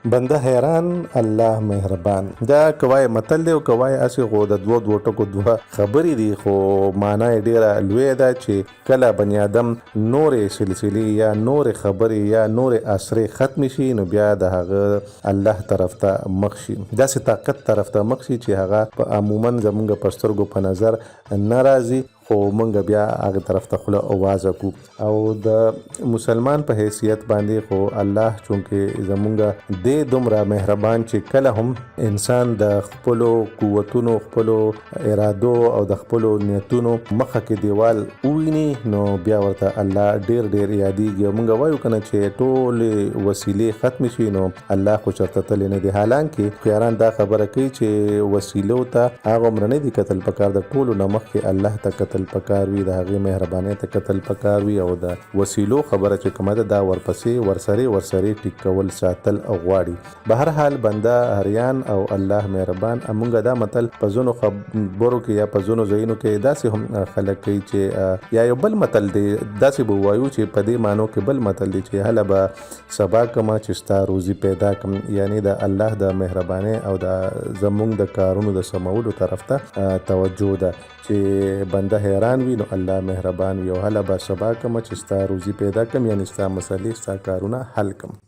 بنده حیران الله مهربان. دا که وایې متل دی او که وایې هسې خو د دوو دوو ټکو دوه خبرې دي خو مانا یې ډېره لویه ده چې کله بني آدم نورې سلسلې یا نورې خبرې یا نورې اسرې ختمې شي نو بیا د هغه الله طرف ته مخ شي داسې طاقت طرف ته مخ شي چې هغه په عموما زمونږ په سترګو په نظر نه راځي خو مونږ بیا هغه طرف ته خوله وازه کو او د مسلمان په حیثیت باندې خو الله چونکه زمونږ دې دومره مهربان چې کله هم انسان د خپلو قوتونو خپلو ارادو او د خپلو نیتونو مخه کې دیوال وویني نو بیا ورته الله ډیر ډیر یادیږي او مونږ وایو کنه چې ټولې وسیلې ختمې شي نو الله خو چرته تللی نه دی. حالانکه هوښیاران دا خبره کوي چې وسیلو ته هغومره نه دي کتل پکار، د ټولو نه مخکې الله ته کتل پکار وي، د هغې مهربانۍ ته کتل پکار وي او د وسیلو خبره چې کومه ده دا ورپسې ورسرې ورسرې ټیک کول ساتل غواړي. بهرحال بنده هریان او الله مهربان. مونږ دا متل په ځینو خبرو کې یا په ځینو ځایونو کې داسې هم خلک کوي چې یا یو بل متل دی داسې به ووایو چې په دې معنو کې بل متل دی چې هله به سبا کوم چې ستا روزي پیدا کم، یعنی د الله د مهربانۍ او د زمونږ د کارونو د سمولو طرف ته توجه ده چې بنده حیران وي نو الله مهربان وي او هله به سبا کوم چې ستا روزي پیدا کم، یعنی ستا مسلې ستا کارونه حل کم.